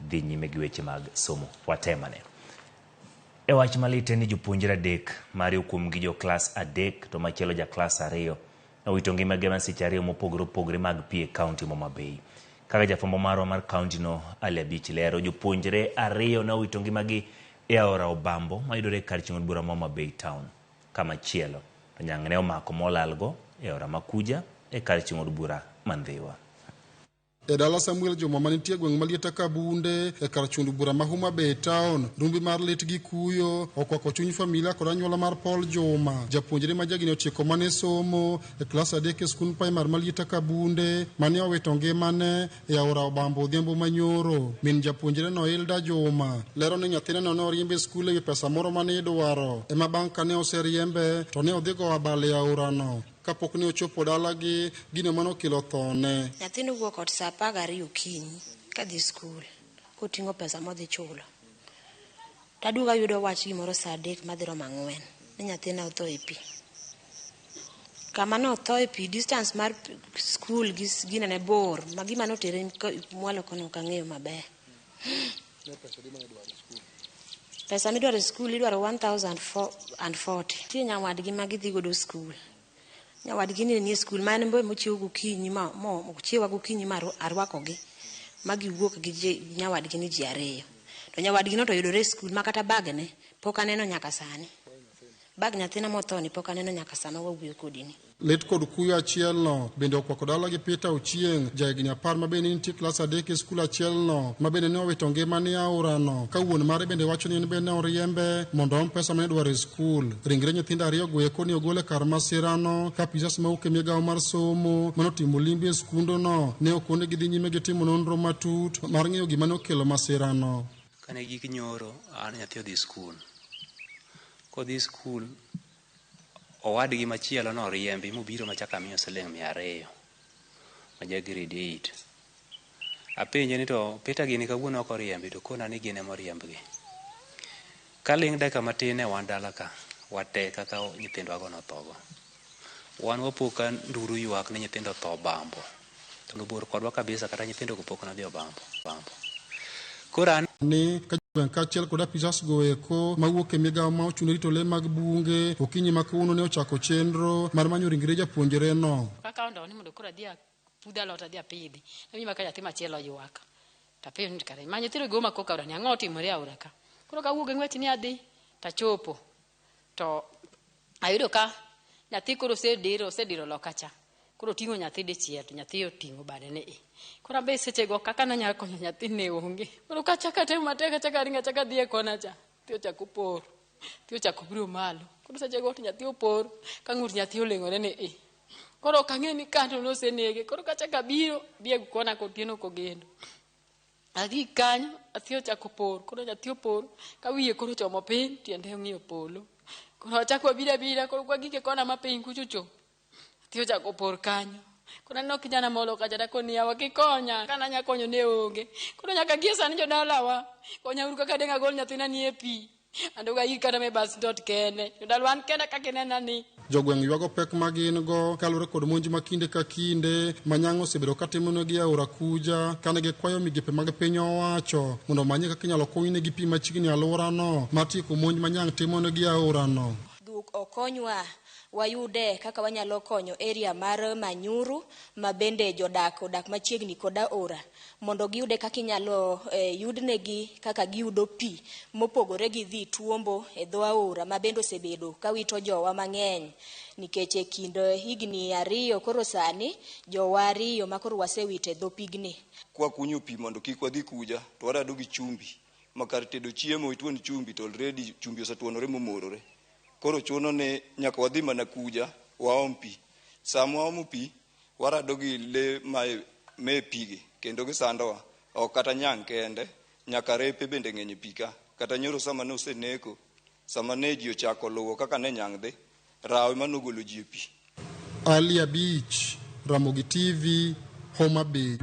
Dhi nyime gi weche mag somo. Watemane. E wach malit en ni jopuonjre adek, mariyo kuomgi jo klas adek to machielo ja klas ariyo, owito ngimagi e masiche ariyo mopogore opogore mag pi e kaunti ma Homa Bay. Kaka jafwambo marwa mar kauntino Ali Abich lero, jopuonjre ariyo ne owito ngimagi e aora Obambo mayudore e kar chung' od bura ma Homa Bay town. Kamachielo to nyang' ne omako molalgo e aora Makuja e kar chung' od bura ma Ndhiwa. E dala Samuel Juma manitie e gweng' ma Lieta Kabunde e kar chund bura ma Homa Bay town, rumbi mar lit gi kuyo okwako chuny familia kod anyuola mar Paul Juma, japuonjre ma jahigni 9 mane somo e klas 3 e skund primar ma Lieta Kabunde mane owito ngimane e aora Obambo odhiambo manyoro. Min japuonjre no Hilda Juma lero ni nyathineno ne oriembe e skul ewi pesa moro mane idwaro, ema bang' kane oseriembe to ne odhi goyo abal e aorano. Kapok ne ochopo dalagi, gino mane okelo thone. Nyathi nowuok ot saa 12 okinyi kadhi skul koting'o pesa modhi chulo. Taduogo ayudo wach gimoro saa 3 madhi romo 4 ni nyathina otho e pi. Kama ne otho e pi, distance mar skul gi gine ne bor ma gima notere mwalo kono ok ang'eyo maber. Pesa midwaro e skul idwaro 1040. Nitie nyawadgi ma gidhi godo skul. Nyawadgi ni nie skul ma en be mochiew gokinyi ma ochiewa gokinyi ma arwakogi ma giwuok gi nyawadgi ni ji ariyo. To nyawadgi no to yudore e skul ma kata bag ne pok aneno nyaka sani. Bag nyathina motho ni pok aneno nyaka sama wawuoyo kodi ni. Lit kod kuyo achielno bende okwako dala gi Peter Ochieng, jahigni 10 ma bende nitie klas 3 e skul achielno, ma bende ne owito ngimane e aorano, ka wuon mare bende wacho ni en bende ne oriembe mondo oom pesa mane idwaro e skul. Ringre nyithindo ariyo go eko ne ogol e kar masirano ka apisas mawuok e migawo mar somo mane otimo limbe e skundono ne okone gidhi nyime gi timo nonro matut mar ng'eyo gima ne okelo masirano. Kane gik nyoro, an nyathi odhi skul. Kodhi skul, owadgi machielo noriembi mobiro machako amiyo siling 200 ma ja grade 8. Apenje ni to Peter gini kawuono ok oriembi to kona ni gin ema oriembgi. Kaling' dakika matin e wan dala ka, wate kaka nyithindwago nothogo. Wan wapo ka nduru ywak ni nyithindo otho Obambo. To nobor kodwa kabisa kata nyithindo go pok nodhi Obambo. Obambo. Koro an Ni ka jogweng' kaachiel kod apisas go eko mawuok e migawo ma ochung' ne rito lee mag bunge okinyi ma kawuono ne ochako chenro mar manyo ringre japuonjreno. Kakawo ndowo ni mondo koro adhi apudh alot adhi apidhi. Awinjo ka nyathi machielo ywak. To apenjo ni kare ma nyithindo go ma koka aora ni ang'o otimore e aora ka. Koro kawuok gi ng'wech ni adhi tachopo to ayudo ka nyathi koro osediro, osediro loka cha. Koro oting'o nyathi dichiel to nyathi oting'o bade ni i. Koro an be sechego kaka nanyalo konyo nyathi ne onge. Koro kachako atemo matek achako aringo achako adhi e kona cha. Nyathi ochako opor. Nyathi ochako obiro malo. Koro sechego to nyathi opor ka ng'ut nyathi oleng'ore ni i. Koro ok ang'e ni kanto nosenege. Koro kachako abiro, adhi e kona kotieno kogendo. Adhi kanyo, nyathi ochako por. Koro nyathi opor, ka wiye koro ochomo piny, tiende ong'iyo polo. Koro achako abiro abira, koro kwagik e kona ma piny kucho cho. Nyathi ochako por kanyo. Koro aneno kijana molo kacha takoni yawa kikonya, ka nanya konyo ne onge. Koro nyaka gie sani jodalawa, konya uru kaka deng' agol nyathina ni e pi. Andoga ir kata me bas dot kende. Jodalawa an kenda kaka inena ni. Jogweng' ywago pek ma gin go kaluwore kod monj ma kinde ka kinde ma nyang' osebedo ka timonegi e aora Kuja kane gikwayo migepe mag piny owacho mondo omanye kaka inyalo kunynegi pi machiegni e alworano mar tieko monj ma nyang' timonegi e aorano. Dhuk okonywa wayude kaka wanyalo konyo area mar Manyuru ma bende jodak odak machiegni kod aora mondo giyude kaka inyalo yudnegi kaka giyudo pi mopogore gi dhi tuombo e dho aora ma bende osebedo ka wito jowa mang'eny nikech e kind higni 2 koro sani jowa 2 ma koro wasewito e dho pigni. Kwa kunyo pi mondo kik wadhi kuja to warado gi chumbi ma kar tedo chiemo ituon chumbi to already chumbi osetuonore momorore. Koro chuno ni nyaka wadhi mana kuja waom pi. Sama waomo pi warado gi le ma e pigi kendo gisandowa. Ok kata nyang' kende, nyaka repe bende ng'eny e pi ka. Kata nyoro sama ne oseneko, sama ne ji ochako luwo kaka ne nyang' dhi, rawe manogolo ji e pi. Ali Abich, Ramogi TV, Homa Bay.